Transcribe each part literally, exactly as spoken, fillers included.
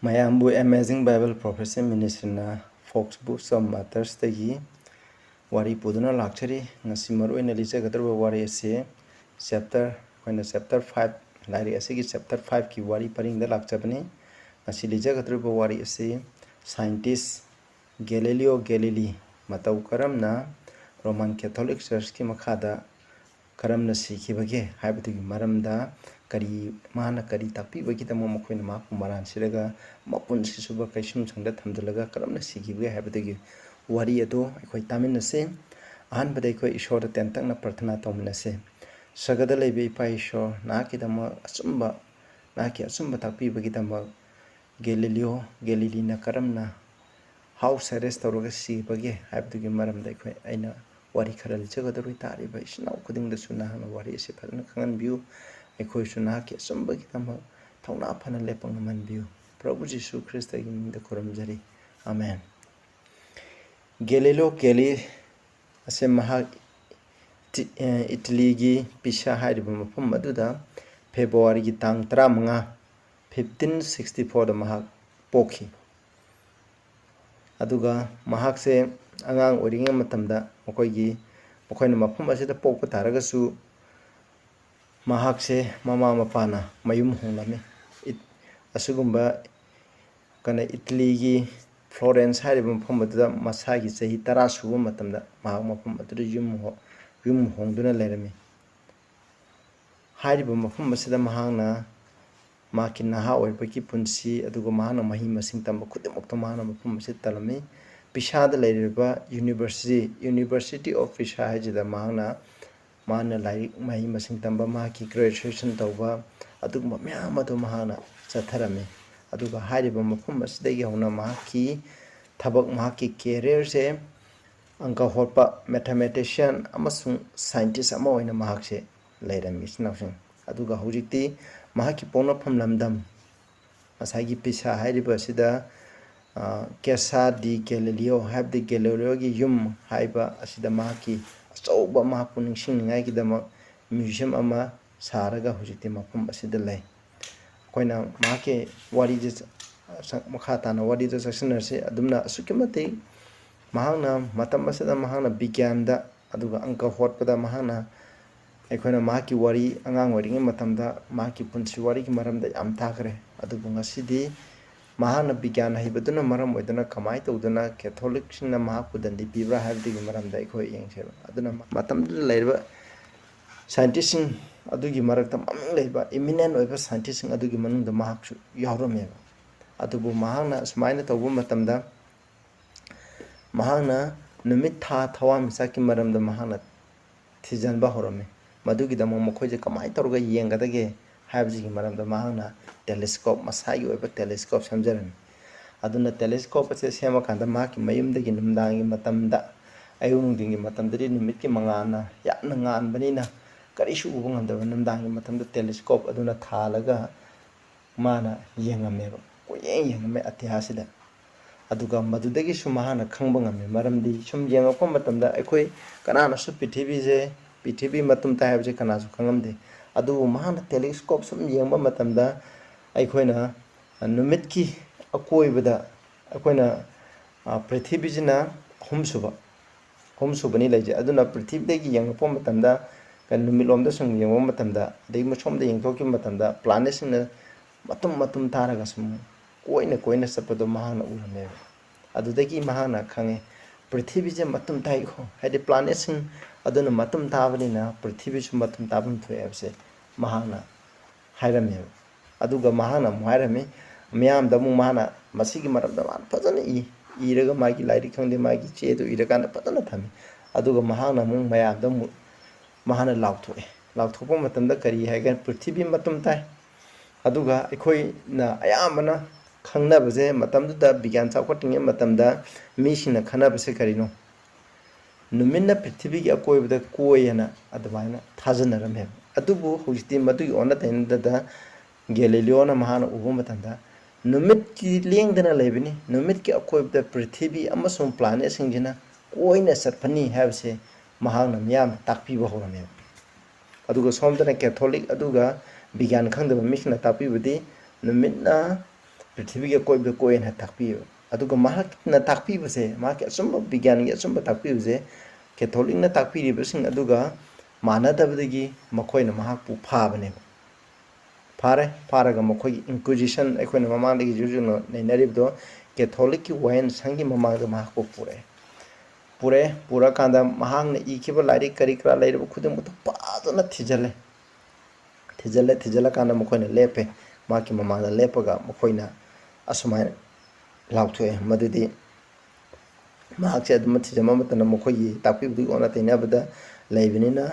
ꯃꯌꯥꯝꯕꯨ Amazing Bible Prophecy Ministryꯅ Fox Books of Martyrsꯇꯒꯤ ꯋꯥꯔꯤ ꯄꯨꯗꯨꯅ ꯂꯥꯛꯆꯔꯤ꯫ ꯉꯁꯤ ꯃꯔꯨꯑꯣꯏꯅ ꯂꯤꯖꯒꯗꯧꯔꯤꯕ ꯋꯥꯔꯤ ꯑꯁꯤ chapter, ꯑꯩꯈꯣꯏꯅ chapter five, ꯂꯥꯏꯔꯤꯛ ꯑꯁꯤꯒꯤ chapter fiveꯀꯤ ꯋꯥꯔꯤ ꯄꯔꯤꯡꯗ ꯂꯥꯛꯆꯕꯅꯤ꯫ ꯉꯁꯤ ꯂꯤꯖꯒꯗꯧꯔꯤꯕ ꯋꯥꯔꯤ ꯑꯁꯤ scientist Galileo Galilei ꯃꯇꯧ ꯀꯔꯝꯅ Roman Catholic Churchꯀꯤ ꯃꯈꯥꯗ ꯀꯔꯝꯅ ꯁꯤꯈꯤꯕꯒꯦ ꯍꯥꯏꯕꯗꯨꯒꯤ ꯃꯔꯝꯗ, ꯀꯔꯤ, ꯃꯥꯅ ꯀꯔꯤ ꯇꯥꯛꯄꯤꯕꯒꯤꯗꯃꯛ ꯃꯈꯣꯏꯅ ꯃꯍꯥꯛꯄꯨ ꯃꯔꯥꯜ ꯁꯤꯔꯒ ꯃꯄꯨꯟꯁꯤ ꯆꯨꯞꯄ ꯀꯩꯁꯨꯝꯁꯪꯗ ꯊꯝꯖꯤꯜꯂꯒ ꯀꯔꯝꯅ ꯁꯤꯈꯤꯕꯒꯦ ꯍꯥꯏꯕꯗꯨꯒꯤ ꯋꯥꯔꯤ ꯑꯗꯨ ꯑꯩꯈꯣꯏ ꯇꯥꯃꯤꯟꯅꯁꯤ꯫ ꯑꯍꯥꯟꯕꯗ ꯑꯩꯈꯣꯏ ꯏꯁꯣꯔꯗ ꯇꯦꯟꯇꯛꯅ ꯄ꯭ꯔꯊꯅꯥ ꯇꯧꯃꯤꯟꯅꯁꯤ꯫ ꯁꯔꯒꯗ ꯂꯩꯕ ꯏꯄꯥ ꯏꯁꯣꯔ, ꯅꯍꯥꯛꯀꯤꯗꯃꯛ ꯑꯆꯨꯝꯕ, ꯅꯍꯥꯛꯀꯤ ꯑꯆꯨꯝꯕ ꯇꯥꯛꯄꯤꯕꯒꯤꯗꯃꯛ Galileo Galileiꯅ ꯀꯔꯝꯅ house arrest ꯇꯧꯔꯒ ꯁꯤꯕꯒꯦ ꯍꯥꯏꯕꯗꯨꯒꯤ ꯃꯔꯝꯗ ꯑꯩꯈꯣꯏ, ꯑꯩꯅ ꯋꯥꯔꯤ ꯈꯔ ꯂꯤꯖꯒꯗꯧꯔꯤ꯫ ꯇꯥꯔꯤꯕ ꯏꯆꯤꯟ ꯏꯅꯥꯎ ꯈꯨꯗꯤꯡꯗꯁꯨ ꯅꯍꯥꯛꯅ ꯋꯥꯔꯤ ꯑꯁꯤ ꯐꯖꯅ ꯈꯪꯍꯟꯕꯤꯌꯨ꯫ ꯑꯩꯈꯣꯏꯁꯨ ꯅꯍꯥꯛꯀꯤ ꯑꯆꯨꯝꯕꯒꯤꯗꯃꯛ ꯊꯧꯅꯥ ꯐꯅ ꯂꯦꯞꯄ ꯉꯝꯍꯟꯕꯤꯌꯨ꯫ ꯄ꯭ꯔꯚꯨ ꯖꯤꯁꯨ ꯈ꯭ꯔꯤꯁꯇꯒꯤ ꯃꯤꯡꯗ ꯈꯨꯔꯨꯝꯖꯔꯤ꯫ ꯑꯃꯦꯟ꯫ Galileo Galilei ꯑꯁꯦ ꯃꯍꯥꯛ ꯏꯇꯤ-, ꯑꯦ, ꯏꯇꯂꯤꯒꯤ ꯄꯤꯁꯥ ꯍꯥꯏꯔꯤꯕ ꯃꯐꯝ ꯑꯗꯨꯗ ꯐꯦꯕ꯭ꯔꯨꯋꯥꯔꯤꯒꯤ ꯇꯥꯡ ꯇꯔꯥꯃꯉꯥ, fifteen sixty fourꯗ ꯃꯍꯥꯛ ꯄꯣꯛꯈꯤ꯫ ꯑꯗꯨꯒ ꯃꯍꯥꯛꯁꯦ ꯑꯉꯥꯡ ꯑꯣꯏꯔꯤꯉꯩ ꯃꯇꯝꯗ ꯃꯈꯣꯏꯒꯤ, ꯃꯈꯣꯏꯅ ꯃꯐꯝ ꯑꯁꯤꯗ ꯄꯣꯛꯄ ꯇꯥꯔꯒꯁꯨ, ꯃꯍꯥꯛꯁꯦ ꯃꯃꯥ ꯃꯄꯥꯅ ꯃꯌꯨꯝ ꯍꯣꯡꯂꯝꯃꯤ꯫ ꯏꯠ-, ꯑꯁꯤꯒꯨꯝꯕ ꯀꯩꯅꯣ, ꯏꯇꯂꯤꯒꯤ ꯐ꯭ꯂꯣꯔꯦꯟꯁ ꯍꯥꯏꯔꯤꯕ ꯃꯐꯝ ꯑꯗꯨꯗ ꯃꯁꯥꯒꯤ ꯆꯍꯤ ꯇꯔꯥ ꯁꯨꯕ ꯃꯇꯝꯗ ꯃꯍꯥꯛ ꯃꯐꯝ ꯑꯗꯨꯗ ꯌꯨꯝ ꯍꯣ-, ꯌꯨꯝ ꯍꯣꯡꯗꯨꯅ ꯂꯩꯔꯝꯃꯤ꯫ ꯍꯥꯏꯔꯤꯕ ꯃꯐꯝ ꯑꯁꯤꯗ ꯃꯍꯥꯛꯅ ꯃꯍꯥꯛꯀꯤ ꯅꯍꯥ ꯑꯣꯏꯔꯛꯄꯒꯤ ꯄꯨꯟꯁꯤ, ꯑꯗꯨꯒ ꯃꯍꯥꯛꯅ ꯃꯍꯩ ꯃꯁꯤꯡ ꯇꯝꯕ ꯈꯨꯗꯤꯡꯃꯛꯇꯣ ꯃꯍꯥꯛꯅ ꯃꯐꯝ ꯑꯁꯤꯗ ꯇꯝꯂꯝꯃꯤ꯫ ꯄꯤꯁꯥꯗ ꯂꯩꯔꯤꯕ university, University of Pisa ꯍꯥꯏꯁꯤꯗ ꯃꯍꯥꯛꯅ, ꯃꯥꯅ ꯂꯥꯏꯔꯤꯛ ꯃꯍꯩ ꯃꯁꯤꯡ ꯇꯝꯕ, ꯃꯍꯥꯛꯀꯤ graduation ꯇꯧꯕ, ꯑꯗꯨꯒꯨꯝꯕ ꯃꯌꯥꯝ ꯑꯗꯨ ꯃꯍꯥꯛꯅ ꯆꯠꯊꯔꯝꯃꯤ꯫ ꯑꯗꯨꯒ ꯍꯥꯏꯔꯤꯕ ꯃꯐꯝ ꯑꯁꯤꯗꯒꯤ ꯍꯧꯅ ꯃꯍꯥꯛꯀꯤ ꯊꯕꯛ, ꯃꯍꯥꯛꯀꯤ careerꯁꯦ ꯑꯪꯀ ꯍꯣꯠꯄ, mathematician ꯑꯃꯁꯨꯡ scientist ꯑꯃ ꯑꯣꯏꯅ ꯃꯍꯥꯛꯁꯦ ꯂꯩꯔꯝꯃꯤ, ꯏꯆꯤꯟ ꯏꯅꯥꯎꯁꯤꯡ꯫ ꯑꯗꯨꯒ ꯍꯧꯖꯤꯛꯇꯤ ꯃꯍꯥꯛꯀꯤ ꯄꯣꯛꯅꯐꯝ ꯂꯝꯗꯝ, ꯉꯁꯥꯏꯒꯤ ꯄꯤꯁꯥ ꯍꯥꯏꯔꯤꯕ ꯑꯁꯤꯗ, ꯑ, Casa di Galileo, ꯍꯥꯏꯕꯗꯤ ꯒꯦꯂꯤꯂꯤꯑꯣꯒꯤ ꯌꯨꯝ ꯍꯥꯏꯕ ꯑꯁꯤꯗ ꯃꯍꯥꯛꯀꯤ ꯑꯆꯧꯕ, ꯃꯍꯥꯛꯄꯨ ꯅꯤꯡꯁꯤꯡꯅꯤꯡꯉꯥꯏꯒꯤꯗꯃꯛ museum ꯑꯃ ꯁꯥꯔꯒ ꯍꯧꯖꯤꯛꯇꯤ ꯃꯐꯝ ꯑꯁꯤꯗ ꯂꯩ꯫ ꯑꯩꯈꯣꯏꯅ ꯃꯍꯥꯛꯀꯤ ꯋꯥꯔꯤꯁꯦ ꯃꯈꯥ ꯇꯥꯅ ꯋꯥꯔꯤꯗ ꯆꯠꯁꯤꯟꯅꯔꯁꯤ꯫ ꯑꯗꯨꯝꯅ ꯑꯁꯨꯛꯀꯤ ꯃꯇꯤꯛ ꯃꯍꯥꯛꯅ ꯃꯇꯝ ꯑꯁꯤꯗ ꯃꯍꯥꯛꯅ ꯕꯤꯒ꯭ꯌꯥꯟꯗ ꯑꯗꯨꯒ ꯑꯪꯀ ꯍꯣꯠꯄꯗ ꯃꯍꯥꯛꯅ, ꯑꯩꯈꯣꯏꯅ ꯃꯍꯥꯛꯀꯤ ꯋꯥꯔꯤ ꯑꯉꯥꯡ ꯑꯣꯏꯔꯤꯉꯩ ꯃꯇꯝꯗ ꯃꯍꯥꯛꯀꯤ ꯄꯨꯟꯁꯤ ꯋꯥꯔꯤꯒꯤ ꯃꯔꯝꯗ ꯌꯥꯝ ꯇꯥꯈ꯭ꯔꯦ꯫ ꯑꯗꯨꯕꯨ ꯉꯁꯤꯗꯤ ꯃꯍꯥꯛꯅ ꯕꯤꯒ꯭ꯌꯥꯟ ꯍꯩꯕꯗꯨꯅ ꯃꯔꯝ ꯑꯣꯏꯗꯨꯅ ꯀꯃꯥꯏꯅ ꯇꯧꯗꯨꯅ ꯀꯦꯊꯣꯂꯤꯛꯁꯤꯡꯅ ꯃꯍꯥꯛꯄꯨ ꯗꯟꯗꯤ ꯄꯤꯕ꯭ꯔꯥ ꯍꯥꯏꯕꯗꯨꯒꯤ ꯃꯔꯝꯗ ꯑꯩꯈꯣꯏ ꯌꯦꯡꯁꯦꯕ꯫ ꯑꯗꯨꯅ ꯃꯇꯝꯗꯨꯗ ꯂꯩꯔꯤꯕ ꯁꯥꯏꯟꯇꯤꯁꯁꯤꯡ ꯑꯗꯨꯒꯤ ꯃꯔꯛꯇ ꯃꯃꯤꯡ ꯂꯩꯕ, ꯏꯃꯤꯅꯦꯟ ꯑꯣꯏꯕ ꯁꯥꯏꯟꯇꯤꯁꯁꯤꯡ ꯑꯗꯨꯒꯤ ꯃꯅꯨꯡꯗ ꯃꯍꯥꯛꯁꯨ ꯌꯥꯎꯔꯝꯃꯦꯕ꯫ ꯑꯗꯨꯕꯨ ꯃꯍꯥꯛꯅ ꯑꯁꯨꯃꯥꯏꯅ ꯇꯧꯕ ꯃꯇꯝꯗ, ꯃꯍꯥꯛꯅ ꯅꯨꯃꯤꯠ, ꯊꯥ, ꯊꯋꯥꯟꯃꯤꯆꯥꯛꯀꯤ ꯃꯔꯝꯗ ꯃꯍꯥꯛꯅ ꯊꯤꯖꯤꯟꯕ ꯍꯧꯔꯝꯃꯤ꯫ ꯃꯗꯨꯒꯤꯗꯃꯛ ꯃꯈꯣꯏꯁꯦ ꯀꯃꯥꯏꯅ ꯇꯧꯔꯒ ꯌꯦꯡꯒꯗꯒꯦ ꯍꯥꯏꯕꯁꯤꯒꯤ ꯃꯔꯝꯗ ꯃꯍꯥꯛꯅ ꯇꯦꯂꯦꯁꯀꯣꯞ, ꯃꯁꯥꯒꯤ ꯑꯣꯏꯕ ꯇꯦꯂꯦꯁꯀꯣꯞ ꯁꯦꯝꯖꯔꯝꯃꯤ꯫ ꯑꯗꯨꯅ ꯇꯦꯂꯦꯁꯀꯣꯞ ꯑꯁꯦ ꯁꯦꯝꯃꯀꯥꯟꯗ ꯃꯍꯥꯛꯀꯤ ꯃꯌꯨꯝꯗꯒꯤ ꯅꯨꯡꯗꯥꯡꯒꯤ ꯃꯇꯝꯗ, ꯑꯌꯨꯛ ꯅꯨꯡꯊꯤꯟꯒꯤ ꯃꯇꯝꯗꯗꯤ ꯅꯨꯃꯤꯠꯀꯤ ꯃꯉꯥꯜꯅ ꯌꯥꯝꯅ ꯉꯥꯟꯕꯅꯤꯅ ꯀꯔꯤꯁꯨ ꯎꯕ ꯉꯝꯗꯕ, ꯅꯨꯡꯗꯥꯡꯒꯤ ꯃꯇꯝꯗ ꯇꯦꯂꯦꯁꯀꯣꯞ ꯑꯗꯨꯅ ꯊꯥꯜꯂꯒ ꯃꯥꯅ ꯌꯦꯡꯉꯝꯃꯦꯕ, ꯀꯣꯏꯌꯦꯡ ꯌꯦꯡꯉꯝꯃꯦ ꯑꯇꯤꯌꯥꯁꯤꯗ꯫ ꯑꯗꯨꯒ ꯃꯗꯨꯗꯒꯤꯁꯨ ꯃꯍꯥꯛꯅ ꯈꯪꯕ ꯉꯝꯃꯤ, ꯃꯔꯝꯗꯤ ꯁꯨꯝ ꯌꯦꯡꯉꯛꯄ ꯃꯇꯝꯗ ꯑꯩꯈꯣꯏ ꯀꯅꯥꯅꯁꯨ ꯄ꯭ꯔꯤꯊꯤꯕꯤꯁꯦ, ꯄ꯭ꯔꯤꯊꯤꯕꯤ ꯃꯇꯨꯝ ꯇꯥꯏ ꯍꯥꯏꯕꯁꯦ ꯀꯅꯥꯁꯨ ꯈꯪꯉꯝꯗꯦ꯫ ꯑꯗꯨꯕꯨ ꯃꯍꯥꯛꯅ ꯇꯦꯂꯦꯁꯀꯣꯞ ꯁꯨꯝ ꯌꯦꯡꯕ ꯃꯇꯝꯗ ꯑꯩꯈꯣꯏꯅ ꯅꯨꯃꯤꯠꯀꯤ ꯑꯀꯣꯏꯕꯗ ꯑꯩꯈꯣꯏꯅ, ꯑ, ꯄ꯭ꯔꯤꯊꯤꯕꯤꯁꯤꯅ ꯑꯍꯨꯝꯁꯨꯕ, ꯑꯍꯨꯝꯁꯨꯕꯅꯤ ꯂꯩꯖꯩ꯫ ꯑꯗꯨꯅ ꯄ꯭ꯔꯤꯊꯤꯕꯤꯗꯒꯤ ꯌꯦꯡꯉꯛꯄ ꯃꯇꯝꯗ, ꯀꯩꯅꯣ, ꯅꯨꯃꯤꯠꯂꯣꯝꯗ ꯁꯨꯝ ꯌꯦꯡꯕ ꯃꯇꯝꯗ, ꯑꯗꯒꯤ ꯁꯣꯝꯗ ꯌꯦꯡꯊꯣꯛꯈꯤꯕ ꯃꯇꯝꯗ planetꯁꯤꯡꯅ ꯃꯇꯨꯝ ꯃꯇꯨꯝ ꯇꯥꯔꯒ ꯁꯨꯝ ꯀꯣꯏꯅ ꯀꯣꯏꯅ ꯆꯠꯄꯗꯣ ꯃꯍꯥꯛꯅ ꯎꯔꯝꯃꯦꯕ꯫ ꯑꯗꯨꯗꯒꯤ ꯃꯍꯥꯛꯅ ꯈꯪꯉꯦ, ꯄ꯭ꯔꯤꯊꯤꯕꯤꯁꯦ ꯃꯇꯨꯝ ꯇꯥꯏꯀꯣ, ꯍꯥꯏꯗꯤ planetꯁꯤꯡ ꯑꯗꯨꯅ ꯃꯇꯨꯝ ꯇꯥꯕꯅꯤꯅ ꯄ꯭ꯔꯤꯊꯤꯕꯤꯁꯨ ꯃꯇꯨꯝ ꯇꯥꯐꯝ ꯊꯣꯛꯑꯦ ꯍꯥꯏꯕꯁꯦ ꯃꯍꯥꯛꯅ ꯍꯥꯏꯔꯝꯃꯦꯕ꯫ ꯑꯗꯨꯒ ꯃꯍꯥꯛꯅ ꯑꯃꯨꯛ ꯍꯥꯏꯔꯝꯃꯤ, ꯃꯤꯌꯥꯝꯗ ꯑꯃꯨꯛ ꯃꯥꯅ ꯃꯁꯤꯒꯤ ꯃꯔꯝꯗ ꯃꯥꯅ ꯐꯖꯅ ꯏ, ꯏꯔꯒ ꯃꯥꯒꯤ ꯂꯥꯏꯔꯤꯛ ꯈꯪꯗꯦ, ꯃꯥꯒꯤ ꯆꯦꯗꯨ ꯏꯔꯀꯥꯟꯗ ꯐꯖꯅ ꯊꯝꯃꯤ꯫ ꯑꯗꯨꯒ ꯃꯍꯥꯛꯅ ꯑꯃꯨꯛ ꯃꯌꯥꯝꯗ ꯑꯃꯨꯛ ꯃꯍꯥꯛꯅ ꯂꯥꯎꯊꯣꯛꯑꯦ꯫ ꯂꯥꯎꯊꯣꯛꯄ ꯃꯇꯝꯗ ꯀꯔꯤ ꯍꯥꯏꯒꯦ? ꯄ꯭ꯔꯤꯊꯤꯕꯤ ꯃꯇꯨꯝ ꯇꯥꯏ꯫ ꯑꯗꯨꯒ ꯑꯩꯈꯣꯏꯅ ꯑꯌꯥꯝꯕꯅ ꯈꯪꯅꯕꯁꯦ, ꯃꯇꯝꯗꯨꯗ ꯕꯤꯒ꯭ꯌꯥꯟ ꯆꯥꯎꯈꯠꯇ꯭ꯔꯤꯉꯩ ꯃꯇꯝꯗ ꯃꯤꯁꯤꯡꯅ ꯈꯟꯅꯕꯁꯦ ꯀꯔꯤꯅꯣ? ꯅꯨꯃꯤꯠꯅ ꯄ꯭ꯔꯤꯊꯤꯕꯤꯒꯤ ꯑꯀꯣꯏꯕꯗ ꯀꯣꯏ ꯍꯥꯏꯅ ꯑꯗꯨꯃꯥꯏꯅ ꯊꯥꯖꯅꯔꯝꯃꯦꯕ꯫ ꯑꯗꯨꯕꯨ ꯍꯧꯖꯤꯛꯇꯤ ꯃꯗꯨꯒꯤ ꯑꯣꯟꯅ ꯇꯩꯅꯗꯗ ꯒꯦꯂꯤꯂꯤꯑꯣꯅ ꯃꯍꯥꯛꯅ ꯎꯕ ꯃꯇꯝꯗ ꯅꯨꯃꯤꯠꯀꯤ ꯂꯦꯡꯗꯅ ꯂꯩꯕꯅꯤ, ꯅꯨꯃꯤꯠꯀꯤ ꯑꯀꯣꯏꯕꯗ ꯄ꯭ꯔꯤꯊꯤꯕꯤ ꯑꯃꯁꯨꯡ planetꯁꯤꯡꯁꯤꯅ ꯀꯣꯏꯅ ꯆꯠꯄꯅꯤ ꯍꯥꯏꯕꯁꯦ ꯃꯍꯥꯛꯅ ꯃꯤꯌꯥꯝꯗ ꯇꯥꯛꯄꯤꯕ ꯍꯧꯔꯝꯃꯦꯕ꯫ ꯑꯗꯨꯒ ꯁꯣꯝꯗꯅ ꯀꯦꯊꯣꯂꯤꯛ ꯑꯗꯨꯒ ꯕꯤꯒ꯭ꯌꯥꯟ ꯈꯪꯗꯕ ꯃꯤꯁꯤꯡꯅ ꯇꯥꯛꯄꯤꯕꯗꯤ ꯅꯨꯃꯤꯠꯅ ꯄ꯭ꯔꯤꯊꯤꯕꯤꯒꯤ ꯑꯀꯣꯏꯕꯗ ꯀꯣꯏꯅ ꯇꯥꯛꯄꯤꯕ꯫ ꯑꯗꯨꯒ ꯃꯍꯥꯛꯅ ꯇꯥꯛꯄꯤꯕꯁꯦ, ꯃꯍꯥꯛꯀꯤ ꯑꯆꯨꯝꯕ ꯕꯤꯒ꯭ꯌꯥꯟꯒꯤ ꯑꯆꯨꯝꯕ ꯇꯥꯛꯄꯤꯕꯁꯦ, ꯀꯦꯊꯣꯂꯤꯛꯅ ꯇꯥꯛꯄꯤꯔꯤꯕꯁꯤꯡ ꯑꯗꯨꯒ ꯃꯥꯟꯅꯗꯕꯗꯒꯤ ꯃꯈꯣꯏꯅ ꯃꯍꯥꯛꯄꯨ ꯐꯥꯕꯅꯦꯕ꯫ ꯐꯥꯔꯦ꯫ ꯐꯥꯔꯒ ꯃꯈꯣꯏꯒꯤ ꯏꯟꯀ꯭ꯋꯤꯖꯤꯁꯟ, ꯑꯩꯈꯣꯏꯅ ꯃꯃꯥꯡꯗꯒꯤ ꯍꯧꯖꯤꯛ ꯍꯧꯖꯤꯛ ꯅꯩꯅꯔꯤꯕꯗꯣ, ꯀꯦꯊꯣꯂꯤꯛꯀꯤ ꯋꯥꯌꯦꯜ ꯁꯪꯒꯤ ꯃꯃꯥꯡꯗ ꯃꯍꯥꯛꯄꯨ ꯄꯨꯔꯛꯑꯦ꯫ ꯄꯨꯔꯛꯑꯦ꯫ ꯄꯨꯔꯛꯑꯀꯥꯟꯗ ꯃꯍꯥꯛꯅ ꯏꯈꯤꯕ ꯂꯥꯏꯔꯤꯛ ꯀꯔꯤ ꯀꯔꯥ ꯂꯩꯔꯤꯕ ꯈꯨꯗꯤꯡꯃꯛꯇꯣ ꯐꯖꯅ ꯊꯤꯖꯤꯜꯂꯦ꯫ ꯊꯤꯖꯤꯜꯂꯦ꯫ ꯊꯤꯖꯤꯜꯂꯀꯥꯟꯗ ꯃꯈꯣꯏꯅ ꯂꯦꯞꯄꯦ꯫ ꯃꯍꯥꯛꯀꯤ ꯃꯃꯥꯡꯗ ꯂꯦꯞꯄꯒ ꯃꯈꯣꯏꯅ ꯑꯁꯨꯃꯥꯏꯅ ꯂꯥꯎꯊꯣꯛꯑꯦ, ꯃꯗꯨꯗꯤ ꯃꯍꯥꯛꯁꯦ ꯑꯗꯨꯃ ꯊꯤꯖꯤꯟꯕ ꯃꯇꯝꯗ ꯃꯈꯣꯏꯒꯤ ꯇꯥꯛꯄꯤꯕꯗꯨꯒꯤ ꯑꯣꯟꯅ ꯇꯩꯅꯕꯗ ꯂꯩꯕꯅꯤꯅ,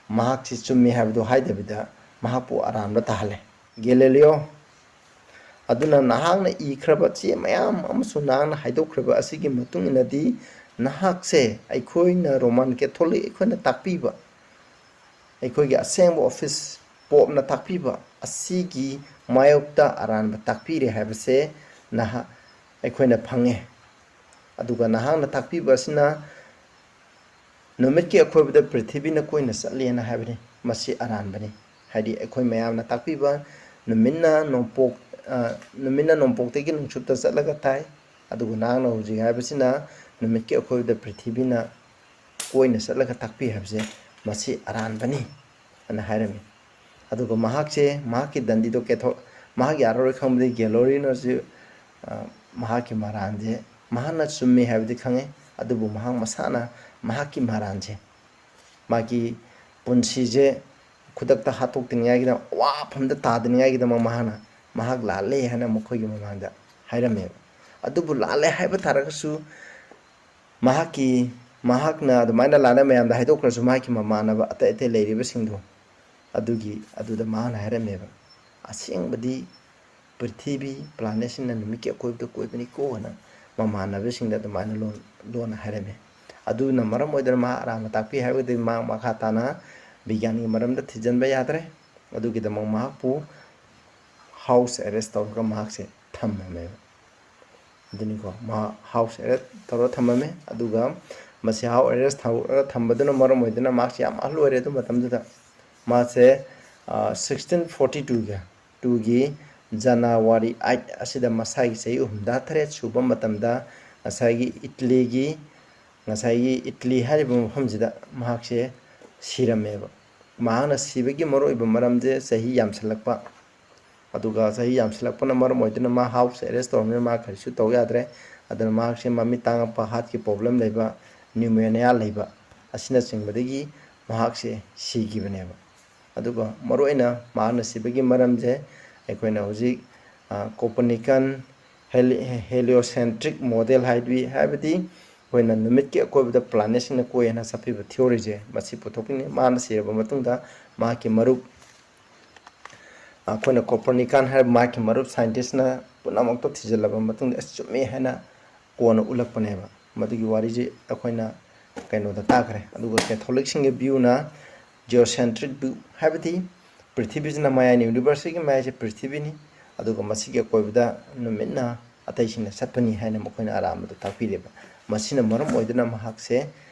ꯃꯍꯥꯛꯁꯤ ꯆꯨꯝꯃꯤ ꯍꯥꯏꯕꯗꯨ ꯍꯥꯏꯗꯕꯤꯗ ꯃꯍꯥꯛꯄꯨ ꯑꯔꯥꯟꯕ ꯇꯥꯍꯜꯂꯦ꯫ ꯒꯦꯂꯤꯂꯤꯑꯣ, ꯑꯗꯨꯅ ꯅꯍꯥꯛꯅ ꯏꯈ꯭ꯔꯕ ꯆꯦ ꯃꯌꯥꯝ ꯑꯃꯁꯨꯡ ꯅꯍꯥꯛꯅ ꯍꯥꯏꯗꯣꯛꯈ꯭ꯔꯕ ꯑꯁꯤꯒꯤ ꯃꯇꯨꯡ ꯏꯟꯅꯗꯤ ꯅꯍꯥꯛꯁꯦ ꯑꯩꯈꯣꯏꯅ ꯔꯣꯃꯥꯟ ꯀꯦꯊꯣꯂꯤꯛ ꯑꯩꯈꯣꯏꯅ ꯇꯥꯛꯄꯤꯕ, ꯑꯩꯈꯣꯏꯒꯤ ꯑꯁꯦꯡꯕ ꯑꯣꯐꯤꯁ ꯄꯣꯞꯅ ꯇꯥꯛꯄꯤꯕ ꯑꯁꯤꯒꯤ ꯃꯥꯌꯣꯛꯇ ꯑꯔꯥꯟꯕ ꯇꯥꯛꯄꯤꯔꯦ ꯍꯥꯏꯕꯁꯦ ꯅꯍꯥꯛ, ꯑꯩꯈꯣꯏꯅ ꯐꯪꯉꯦ꯫ ꯑꯗꯨꯒ ꯅꯍꯥꯛꯅ ꯇꯥꯛꯄꯤꯕ ꯑꯁꯤꯅ ꯅꯨꯃꯤꯠꯀꯤ ꯑꯀꯣꯏꯕꯗ ꯄ꯭ꯔꯤꯊꯤꯕꯤꯅ ꯀꯣꯏꯅ ꯆꯠꯂꯦꯅ ꯍꯥꯏꯕꯅꯤ꯫ ꯃꯁꯤ ꯑꯔꯥꯟꯕꯅꯤ꯫ ꯍꯥꯏꯗꯤ ꯑꯩꯈꯣꯏ ꯃꯌꯥꯝꯅ ꯇꯥꯛꯄꯤꯕ ꯅꯨꯃꯤꯠꯅ ꯅꯣꯡꯄꯣꯛ, ꯑ, ꯅꯨꯃꯤꯠꯅ ꯅꯣꯡꯄꯣꯛꯇꯒꯤ ꯅꯣꯡꯆꯨꯞꯇ ꯆꯠꯂꯒ ꯇꯥꯏ, ꯑꯗꯨꯒ ꯅꯍꯥꯛꯅ ꯍꯧꯖꯤꯛ ꯍꯥꯏꯕꯁꯤꯅ ꯅꯨꯃꯤꯠꯀꯤ ꯑꯀꯣꯏꯕꯗ ꯄ꯭ꯔꯤꯊꯤꯕꯤꯅ ꯀꯣꯏꯅ ꯆꯠꯂꯒ ꯇꯥꯛꯄꯤ ꯍꯥꯏꯕꯁꯦ ꯃꯁꯤ ꯑꯔꯥꯟꯕꯅꯤ ꯍꯥꯏꯅ ꯍꯥꯏꯔꯝꯃꯤ꯫ ꯑꯗꯨꯒ ꯃꯍꯥꯛꯁꯦ ꯃꯍꯥꯛꯀꯤ ꯗꯟꯗꯤꯗꯣ ꯀꯦꯊꯣ-, ꯃꯍꯥꯛ ꯌꯥꯔꯔꯣꯏ ꯈꯪꯕꯗꯒꯤ ꯒꯦꯂꯣꯔꯤꯅꯁꯨ, ꯑ, ꯃꯍꯥꯛꯀꯤ ꯃꯔꯥꯟꯁꯦ ꯃꯍꯥꯛꯅ ꯆꯨꯝꯃꯤ ꯍꯥꯏꯕꯗꯤ ꯈꯪꯉꯦ, ꯑꯗꯨꯕꯨ ꯃꯍꯥꯛ ꯃꯁꯥꯅ ꯃꯍꯥꯛꯀꯤ ꯃꯔꯥꯟꯁꯦ, ꯃꯥꯒꯤ ꯄꯨꯟꯁꯤꯁꯦ ꯈꯨꯗꯛꯇ ꯍꯥꯠꯇꯣꯛꯇꯅꯤꯡꯉꯥꯏꯒꯤꯗꯃꯛ, ꯑꯋꯥꯐꯝꯗ ꯇꯥꯗꯅꯤꯡꯉꯥꯏꯒꯤꯗꯃꯛ ꯃꯍꯥꯛꯅ ꯃꯍꯥꯛ ꯂꯥꯜꯂꯦ ꯍꯥꯏꯅ ꯃꯈꯣꯏꯒꯤ ꯃꯃꯥꯡꯗ ꯍꯥꯏꯔꯝꯃꯦꯕ꯫ ꯑꯗꯨꯕꯨ ꯂꯥꯜꯂꯦ ꯍꯥꯏꯕ ꯇꯥꯔꯒꯁꯨ ꯃꯍꯥꯛꯀꯤ, ꯃꯍꯥꯛꯅ ꯑꯗꯨꯃꯥꯏꯅ ꯂꯥꯜꯂꯦ ꯃꯌꯥꯝꯗ ꯍꯥꯏꯗꯣꯛꯈ꯭ꯔꯁꯨ ꯃꯍꯥꯛꯀꯤ ꯃꯃꯥꯟꯅꯕ ꯑꯇꯩ ꯑꯇꯩ ꯂꯩꯔꯤꯕꯁꯤꯡꯗꯣ ꯑꯗꯨꯒꯤ, ꯑꯗꯨꯗ ꯃꯍꯥꯛꯅ ꯍꯥꯏꯔꯝꯃꯦꯕ, "ꯑꯁꯦꯡꯕꯗꯤ ꯄ꯭ꯔꯤꯊꯤꯕꯤ, ꯄ꯭ꯂꯥꯅꯦꯠꯁꯤꯡꯅ ꯅꯨꯃꯤꯠꯀꯤ ꯑꯀꯣꯏꯕꯗ ꯀꯣꯏꯕꯅꯤꯀꯣ" ꯍꯥꯏꯅ ꯃꯃꯥꯟꯅꯕꯁꯤꯡꯗ ꯑꯗꯨꯃꯥꯏꯅ ꯂꯣꯟ, ꯂꯣꯟꯅ ꯍꯥꯏꯔꯝꯃꯤ꯫ ꯑꯗꯨꯅ ꯃꯔꯝ ꯑꯣꯏꯗꯨꯅ ꯃꯍꯥꯛ ꯑꯔꯥꯟꯕ ꯇꯥꯛꯄꯤ ꯍꯥꯏꯔꯒꯗꯤ ꯃꯍꯥꯛ ꯃꯈꯥ ꯇꯥꯅ ꯕꯤꯒ꯭ꯌꯥꯟꯒꯤ ꯃꯔꯝꯗ ꯊꯤꯖꯤꯟꯕ ꯌꯥꯗ꯭ꯔꯦ꯫ ꯑꯗꯨꯒꯤꯗꯃꯛ ꯃꯍꯥꯛꯄꯨ ꯍꯥꯎꯁ ꯑꯦꯔꯦꯁ ꯇꯧꯔꯒ ꯃꯍꯥꯛꯁꯦ ꯊꯝꯃꯝꯃꯦꯕ꯫ ꯑꯗꯨꯅꯤꯀꯣ, ꯃꯍꯥꯛ ꯍꯥꯎꯁ ꯑꯦꯔꯦꯁ ꯇꯧꯔ ꯊꯝꯃꯝꯃꯦ꯫ ꯑꯗꯨꯒ ꯃꯁꯤ ꯍꯥꯎꯁ ꯑꯦꯔꯦꯁ ꯇꯧꯔꯒ ꯊꯝꯕꯗꯨꯅ ꯃꯔꯝ ꯑꯣꯏꯗꯨꯅ ꯃꯍꯥꯛꯁꯦ ꯌꯥꯝ ꯑꯍꯜ ꯑꯣꯏꯔꯦ ꯑꯗꯨ ꯃꯇꯝꯗꯨꯗ꯫ ꯃꯥꯁꯦ, ꯑ, ꯁꯤꯛꯁꯇꯤꯟ ꯐꯣꯔꯇꯤ ꯇꯨꯒꯤ, ꯇꯨꯒꯤ January eight ꯑꯁꯤꯗ ꯃꯁꯥꯒꯤ ꯆꯍꯤ ꯍꯨꯝꯐꯨꯇꯔꯦꯠ ꯁꯨꯕ ꯃꯇꯝꯗ ꯉꯁꯥꯏꯒꯤ ꯏꯠꯂꯤꯒꯤ, ꯉꯁꯥꯏꯒꯤ ꯏꯠꯂꯤ ꯍꯥꯏꯔꯤꯕ ꯃꯐꯝꯁꯤꯗ ꯃꯍꯥꯛꯁꯦ ꯁꯤꯔꯝꯃꯦꯕ꯫ ꯃꯍꯥꯛꯅ ꯁꯤꯕꯒꯤ ꯃꯔꯨꯑꯣꯏꯕ ꯃꯔꯝꯁꯦ ꯆꯍꯤ ꯌꯥꯝꯁꯜꯂꯛꯄ, ꯑꯗꯨꯒ ꯆꯍꯤ ꯌꯥꯝꯁꯜꯂꯛꯄꯅ ꯃꯔꯝ ꯑꯣꯏꯗꯨꯅ ꯃꯥ house arrest ꯇꯧꯔꯕꯅꯤꯅ ꯃꯥ ꯀꯔꯤꯁꯨ ꯇꯧ ꯌꯥꯗ꯭ꯔꯦ꯫ ꯑꯗꯨꯅ ꯃꯍꯥꯛꯁꯦ ꯃꯃꯤꯠ ꯇꯥꯡꯉꯛꯄ, heartꯀꯤ problem ꯂꯩꯕ, pneumonia ꯂꯩꯕ ꯑꯁꯤꯅꯆꯤꯡꯕꯗꯒꯤ ꯃꯍꯥꯛꯁꯦ ꯁꯤꯈꯤꯕꯅꯦꯕ꯫ ꯑꯗꯨꯒ ꯃꯔꯨꯑꯣꯏꯅ ꯃꯍꯥꯛꯅ ꯁꯤꯕꯒꯤ ꯃꯔꯝꯁꯦ ꯑꯩꯈꯣꯏꯅ ꯍꯧꯖꯤꯛ, ꯑ, Copernican heli-, heliocentric model ꯍꯥꯏꯗꯤ, ꯍꯥꯏꯕꯗꯤ ꯑꯩꯈꯣꯏꯅ ꯅꯨꯃꯤꯠꯀꯤ ꯑꯀꯣꯏꯕꯗ planetꯁꯤꯡꯅ ꯀꯣꯏ ꯍꯥꯏꯅ ꯆꯠꯄꯤꯕ theoryꯁꯦ, ꯃꯁꯤ ꯄꯨꯊꯣꯛꯄꯤꯅꯤ꯫ ꯃꯥꯅ ꯁꯤꯔꯕ ꯃꯇꯨꯡꯗ ꯃꯍꯥꯛꯀꯤ ꯃꯔꯨꯞ, ꯑꯩꯈꯣꯏꯅ Copernican ꯍꯥꯏꯔꯤꯕ ꯃꯍꯥꯛꯀꯤ ꯃꯔꯨꯞ scientistꯅ ꯄꯨꯝꯅꯃꯛꯇꯣ ꯊꯤꯖꯤꯜꯂꯕ ꯃꯇꯨꯡꯗ ꯑꯁ ꯆꯨꯝꯃꯦ ꯍꯥꯏꯅ ꯀꯣꯟꯅ ꯎꯠꯂꯛꯄꯅꯦꯕ꯫ ꯃꯗꯨꯒꯤ ꯋꯥꯔꯤꯁꯤ ꯑꯩꯈꯣꯏꯅ ꯀꯩꯅꯣꯗ ꯇꯥꯈ꯭ꯔꯦ꯫ ꯑꯗꯨꯒ Catholicꯁꯤꯡꯒꯤ viewꯅ geocentric view, ꯍꯥꯏꯕꯗꯤ ꯄ꯭ꯔꯤꯊꯤꯕꯤꯁꯤꯅ ꯃꯌꯥꯏꯅꯤ, universeꯀꯤ ꯃꯌꯥꯏꯁꯦ ꯄ꯭ꯔꯤꯊꯤꯕꯤꯅꯤ, ꯑꯗꯨꯒ ꯃꯁꯤꯒꯤ ꯑꯀꯣꯏꯕꯗ ꯅꯨꯃꯤꯠꯅ ꯑꯇꯩꯁꯤꯡꯅ ꯆꯠꯄꯅꯤ ꯍꯥꯏꯅ ꯃꯈꯣꯏꯅ ꯑꯔꯥꯟꯕꯗ ꯇꯥꯛꯄꯤꯔꯦꯕ꯫ ꯃꯁꯤꯅ ꯃꯔꯝ ꯑꯣꯏꯗꯨꯅ ꯃꯍꯥꯛꯁꯦ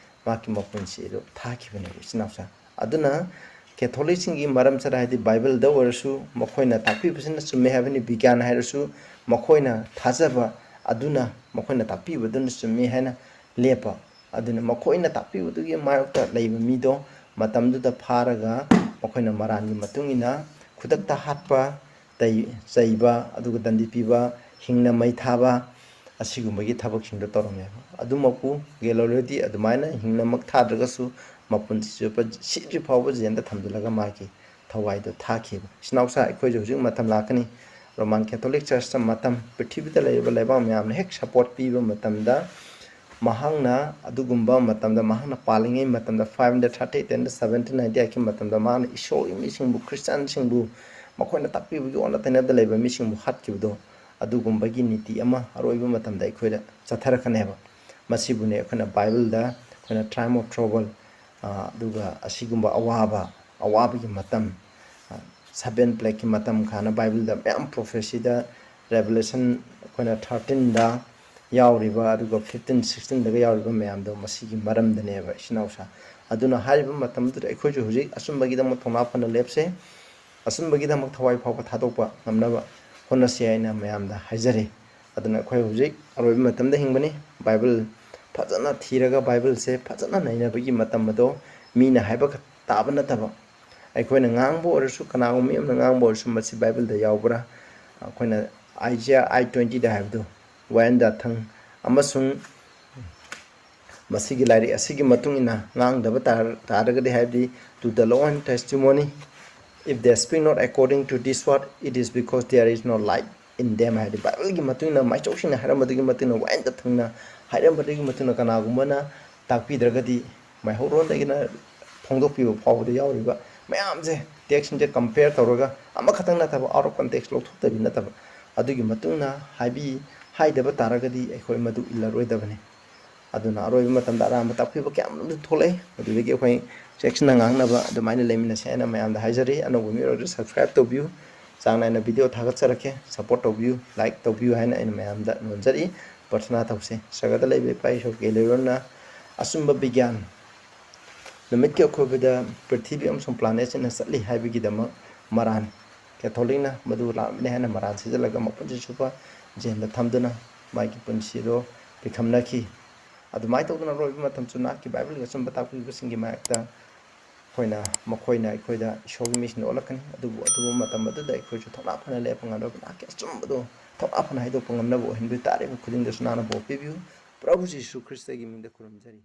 ꯃꯍꯥꯛꯀꯤ ꯃꯄꯨꯟꯁꯤ ꯑꯗꯨ ꯊꯥꯈꯤꯕꯅꯦꯕ, ꯏꯆꯤꯟ ꯏꯅꯥꯎꯁꯥ꯫ ꯑꯗꯨꯅ Catholicꯁꯤꯡꯒꯤ ꯃꯔꯝ ꯆꯠ ꯍꯥꯏꯗꯤ Bibleꯗ ꯑꯣꯏꯔꯁꯨ ꯃꯈꯣꯏꯅ ꯇꯥꯛꯄꯤꯕꯁꯤꯅ ꯆꯨꯝꯃꯦ ꯍꯥꯏꯕꯅꯤ, ꯕꯤꯒ꯭ꯌꯥꯟ ꯍꯥꯏꯔꯁꯨ ꯃꯈꯣꯏꯅ ꯊꯥꯖꯕ ꯑꯗꯨꯅ, ꯃꯈꯣꯏꯅ ꯇꯥꯛꯄꯤꯕꯗꯨꯅ ꯆꯨꯝꯃꯤ ꯍꯥꯏꯅ ꯂꯦꯞꯄ꯫ ꯑꯗꯨꯅ ꯃꯈꯣꯏꯅ ꯇꯥꯛꯄꯤꯕꯗꯨꯒꯤ ꯃꯥꯌꯣꯛꯇ ꯂꯩꯕ ꯃꯤꯗꯣ ꯃꯇꯝꯗꯨꯗ ꯐꯥꯔꯒ ꯃꯈꯣꯏꯅ ꯃꯔꯥꯜꯒꯤ ꯃꯇꯨꯡ ꯏꯟꯅ ꯈꯨꯗꯛꯇ ꯍꯥꯠꯄ, ꯇꯩ-, ꯆꯩꯕ, ꯑꯗꯨꯒ ꯗꯟꯗꯤ ꯄꯤꯕ, ꯍꯤꯡꯅ ꯃꯩ ꯊꯥꯕ, ꯑꯁꯤꯒꯨꯝꯕꯒꯤ ꯊꯕꯛꯁꯤꯡꯗꯣ ꯇꯧꯔꯝꯃꯦꯕ꯫ ꯑꯗꯨꯃꯛꯄꯨ ꯒꯦꯂꯤꯂꯤꯑꯣꯗꯤ ꯑꯗꯨꯃꯥꯏꯅ ꯍꯤꯡꯅꯃꯛ ꯊꯥꯗ꯭ꯔꯒꯁꯨ ꯃꯄꯨꯟꯁꯤ ꯆꯨꯞꯄ ꯁꯤꯗ꯭ꯔꯤ ꯐꯥꯎꯕ ꯖꯦꯜꯗ ꯊꯝꯖꯤꯜꯂꯒ ꯃꯥꯒꯤ ꯊꯋꯥꯏꯗꯣ ꯊꯥꯈꯤꯕ꯫ ꯏꯆꯤꯟ ꯏꯅꯥꯎꯁꯥ, ꯑꯩꯈꯣꯏꯁꯨ ꯍꯧꯖꯤꯛ ꯃꯇꯝ ꯂꯥꯛꯀꯅꯤ, Roman Catholic Churchꯇ ꯃꯇꯝ, ꯄ꯭ꯔꯤꯊꯤꯕꯤꯗ ꯂꯩꯔꯤꯕ ꯂꯩꯕꯥꯛ ꯃꯌꯥꯝꯅ ꯍꯦꯛ support ꯄꯤꯕ ꯃꯇꯝꯗ, ꯃꯍꯥꯛꯅ ꯑꯗꯨꯒꯨꯝꯕ ꯃꯇꯝꯗ, ꯃꯍꯥꯛꯅ ꯄꯥꯜꯂꯤꯉꯩ ꯃꯇꯝꯗ, five hundred thirty eight and seventeen ninety eight ꯀꯤ ꯃꯇꯝꯗ ꯃꯍꯥꯛꯅ ꯏꯁꯣꯔꯒꯤ ꯃꯤꯁꯤꯡꯕꯨ, ꯈ꯭ꯔꯤꯁꯇꯤꯌꯥꯟꯁꯤꯡꯕꯨ, ꯃꯈꯣꯏꯅ ꯇꯥꯛꯄꯤꯕꯒꯤ ꯑꯣꯟꯅ ꯇꯩꯅꯕꯗ ꯂꯩꯕ ꯃꯤꯁꯤꯡꯕꯨ ꯍꯥꯠꯈꯤꯕꯗꯣ, ꯑꯗꯨꯒꯨꯝꯕꯒꯤ ꯅꯤꯇꯤ ꯑꯃ ꯑꯔꯣꯏꯕ ꯃꯇꯝꯗ ꯑꯩꯈꯣꯏꯗ ꯆꯠꯊꯔꯛꯀꯅꯦꯕ꯫ ꯃꯁꯤꯕꯨꯅꯦ ꯑꯩꯈꯣꯏꯅ Bibleꯗ ꯑꯩꯈꯣꯏꯅ time of trouble, ꯑ, ꯑꯗꯨꯒ ꯑꯁꯤꯒꯨꯝꯕ ꯑꯋꯥꯕ, ꯑꯋꯥꯕꯒꯤ ꯃꯇꯝ, ꯑ, seven plagueꯀꯤ ꯃꯇꯝ ꯀꯥꯏꯅ Bibleꯗ ꯃꯌꯥꯝ prophecyꯗ, Revelation ꯑꯩꯈꯣꯏꯅ thirteenꯗ ꯌꯥꯎꯔꯤꯕ, ꯑꯗꯨꯒ fifteen sixteenꯗꯒ ꯌꯥꯎꯔꯤꯕ ꯃꯌꯥꯝꯗꯣ ꯃꯁꯤꯒꯤ ꯃꯔꯝꯗꯅꯦꯕ, ꯏꯆꯤꯟ ꯏꯅꯥꯎꯁꯥ꯫ ꯑꯗꯨꯅ ꯍꯥꯏꯔꯤꯕ ꯃꯇꯝꯗꯨꯗ ꯑꯩꯈꯣꯏꯁꯨ ꯍꯧꯖꯤꯛ ꯑꯆꯨꯝꯕꯒꯤꯗꯃꯛ ꯊꯧꯅꯥ ꯐꯅ ꯂꯦꯞꯁꯦ, ꯑꯆꯨꯝꯕꯒꯤꯗꯃꯛ ꯊꯋꯥꯏ ꯐꯥꯎꯕ ꯊꯥꯗꯣꯛꯄ ꯉꯝꯅꯕ ꯍꯣꯠꯅꯁꯤ ꯍꯥꯏꯅ ꯃꯌꯥꯝꯗ ꯍꯥꯏꯖꯔꯤ꯫ ꯑꯗꯨꯅ ꯑꯩꯈꯣꯏ ꯍꯧꯖꯤꯛ ꯑꯔꯣꯏꯕ ꯃꯇꯝꯗ ꯍꯤꯡꯕꯅꯤ꯫ ꯕꯥꯏꯕꯜ ꯐꯖꯅ ꯊꯤꯔꯒ ꯕꯥꯏꯕꯜꯁꯦ ꯐꯖꯅ ꯅꯩꯅꯕꯒꯤ ꯃꯇꯝ ꯑꯗꯣ ꯃꯤꯅ ꯍꯥꯏꯕ ꯈꯛ ꯇꯥꯕ ꯅꯠꯇꯕ, ꯑꯩꯈꯣꯏꯅ ꯉꯥꯡꯕ ꯑꯣꯏꯔꯁꯨ, ꯀꯅꯥꯒꯨꯝꯕ ꯃꯤ ꯑꯃꯅ ꯉꯥꯡꯕ ꯑꯣꯏꯔꯁꯨ, ꯃꯁꯤ ꯕꯥꯏꯕꯜꯗ ꯌꯥꯎꯕ꯭ꯔꯥ? ꯑꯩꯈꯣꯏꯅ ꯑꯥꯏꯖꯤꯌꯥ ꯑꯥꯏꯠ ꯇ꯭ꯋꯦꯟꯇꯤꯗ ꯍꯥꯏꯕꯗꯨ, ꯋꯥꯌꯦꯜ ꯌꯥꯊꯪ ꯑꯃꯁꯨꯡ ꯃꯁꯤꯒꯤ ꯂꯥꯏꯔꯤꯛ ꯑꯁꯤꯒꯤ ꯃꯇꯨꯡ ꯏꯟꯅ ꯉꯥꯡꯗꯕ ꯇꯥꯔ-, ꯇꯥꯔꯒꯗꯤ, ꯍꯥꯏꯕꯗꯤ, "To the law and testimony, if they speak not according to this word, it is because there is no light in them," ꯍꯥꯏꯗꯤ, ꯕꯥꯏꯕꯜꯒꯤ ꯃꯇꯨꯡ ꯏꯟꯅ, ꯃꯥꯏꯆꯧꯁꯤꯡꯅ ꯍꯥꯏꯔꯝꯕꯗꯨꯒꯤ ꯃꯇꯨꯡ ꯏꯟꯅ, ꯋꯥꯌꯦꯜ ꯌꯥꯊꯪꯅ ꯍꯥꯏꯔꯝꯕꯗꯨꯒꯤ ꯃꯇꯨꯡ ꯏꯟꯅ ꯀꯅꯥꯒꯨꯝꯕꯅ ꯇꯥꯛꯄꯤꯗ꯭ꯔꯒꯗꯤ, ꯃꯩꯍꯧꯔꯣꯟꯗꯒꯤꯅ ꯐꯣꯡꯗꯣꯛꯄꯤꯕ ꯐꯥꯎꯕꯗ ꯌꯥꯎꯔꯤꯕ ꯃꯌꯥꯝꯁꯦ, ꯇꯦꯛꯁꯁꯤꯡꯁꯦ ꯀꯝꯄꯦꯌꯔ ꯇꯧꯔꯒ, ꯑꯃꯈꯛꯇꯪ ꯅꯠꯇꯕ, ꯑꯥꯎꯠ ꯑꯣꯐ ꯀꯟꯇꯦꯛꯁ ꯂꯧꯊꯣꯛꯇꯕꯤ ꯅꯠꯇꯕ, ꯑꯗꯨꯒꯤ ꯃꯇꯨꯡ ꯏꯟꯅ ꯍꯥꯏꯕꯤ-, ꯍꯥꯏꯗꯕ ꯇꯥꯔꯒꯗꯤ ꯑꯩꯈꯣꯏ ꯃꯗꯨ ꯏꯜꯂꯔꯣꯏꯗꯕꯅꯤ꯫ ꯑꯗꯨꯅ ꯑꯔꯣꯏꯕ ꯃꯇꯝꯗ ꯑꯔꯥꯟꯕ ꯇꯥꯛꯄꯤꯕ ꯀꯌꯥ ꯑꯃꯔꯣꯝꯁꯨ ꯊꯣꯛꯂꯛꯏ꯫ ꯃꯗꯨꯗꯒꯤ ꯑꯩꯈꯣꯏ ꯆꯦꯛꯁꯤꯟꯅ ꯉꯥꯡꯅꯕ ꯑꯗꯨꯃꯥꯏꯅ ꯂꯩꯃꯤꯟꯅꯁꯦ ꯍꯥꯏꯅ ꯃꯌꯥꯝꯗ ꯍꯥꯏꯖꯔꯤ꯫ ꯑꯅꯧꯕ ꯃꯤ ꯑꯣꯏꯔꯒꯗꯤ subscribe ꯇꯧꯕꯤꯌꯨ꯫ ꯆꯥꯡ ꯅꯥꯏꯅ video ꯊꯥꯒꯠꯆꯔꯛꯀꯦ꯫ Support ꯇꯧꯕꯤꯌꯨ, like ꯇꯧꯕꯤꯌꯨ ꯍꯥꯏꯅ ꯑꯩꯅ ꯃꯌꯥꯝꯗ ꯅꯣꯟꯖꯔꯤ꯫ ꯄ꯭ꯔꯊꯅꯥ ꯇꯧꯁꯦ꯫ ꯁꯔꯒꯗ ꯂꯩꯕ ꯏꯄꯥ ꯏꯁꯣꯔ ꯀꯦꯂꯣꯏꯔꯣꯟꯅ ꯑꯆꯨꯝꯕ ꯕꯤꯒ꯭ꯌꯥꯟ, ꯅꯨꯃꯤꯠꯀꯤ ꯑꯀꯣꯏꯕꯗ ꯄ꯭ꯔꯤꯊꯤꯕꯤ ꯑꯃꯁꯨꯡ planetꯁꯤꯡꯅ ꯆꯠꯂꯤ ꯍꯥꯏꯕꯒꯤꯗꯃꯛ ꯃꯔꯥꯟ, ꯀꯦꯊꯣꯂꯤꯛꯅ ꯃꯗꯨ ꯂꯥꯟꯕꯅꯤ ꯍꯥꯏꯅ ꯃꯔꯥꯟ ꯁꯤꯖꯤꯜꯂꯒ ꯃꯄꯨꯟꯁꯤ ꯆꯨꯞꯄ ꯖꯦꯜꯗ ꯊꯝꯗꯨꯅ ꯃꯥꯒꯤ ꯄꯨꯟꯁꯤꯗꯣ ꯄꯤꯈꯝꯅꯈꯤ꯫ ꯑꯗꯨꯃꯥꯏꯅ ꯇꯧꯗꯅ ꯑꯔꯣꯏꯕ ꯃꯇꯝꯁꯨ ꯅꯍꯥꯛꯀꯤ ꯕꯥꯏꯕꯜꯒꯤ ꯑꯆꯨꯝꯕ ꯇꯥꯛꯄꯤꯕꯁꯤꯡꯒꯤ ꯃꯥꯌꯣꯛꯇ ꯑꯩꯈꯣꯏꯅ, ꯃꯈꯣꯏꯅ ꯑꯩꯈꯣꯏꯗ ꯏꯁꯣꯔꯒꯤ ꯃꯤꯁꯤꯡꯗ ꯑꯣꯜꯂꯛꯀꯅꯤ꯫ ꯑꯗꯨꯕꯨ ꯑꯗꯨꯒꯨꯝꯕ ꯃꯇꯝ ꯑꯗꯨꯗ ꯑꯩꯈꯣꯏꯁꯨ ꯊꯧꯅꯥ ꯐꯅ ꯂꯦꯞꯄ ꯉꯝꯅꯕ ꯅꯍꯥꯛꯀꯤ ꯑꯆꯨꯝꯕꯗꯣ ꯊꯧꯅꯥ ꯐꯅ ꯍꯥꯏꯗꯣꯛꯄ ꯉꯝꯅꯕ ꯑꯣꯏꯍꯟꯕꯤꯌꯨ꯫ ꯇꯥꯔꯤꯕ ꯈꯨꯗꯤꯡꯗꯁꯨ ꯅꯍꯥꯛꯅ ꯕꯣꯔ ꯄꯤꯕꯤꯌꯨ꯫ ꯄ꯭ꯔꯚꯨ ꯖꯤꯁꯨ ꯈ꯭ꯔꯤꯁꯇꯒꯤ ꯃꯤꯡꯗ ꯈꯨꯔꯨꯝꯖꯔꯤ꯫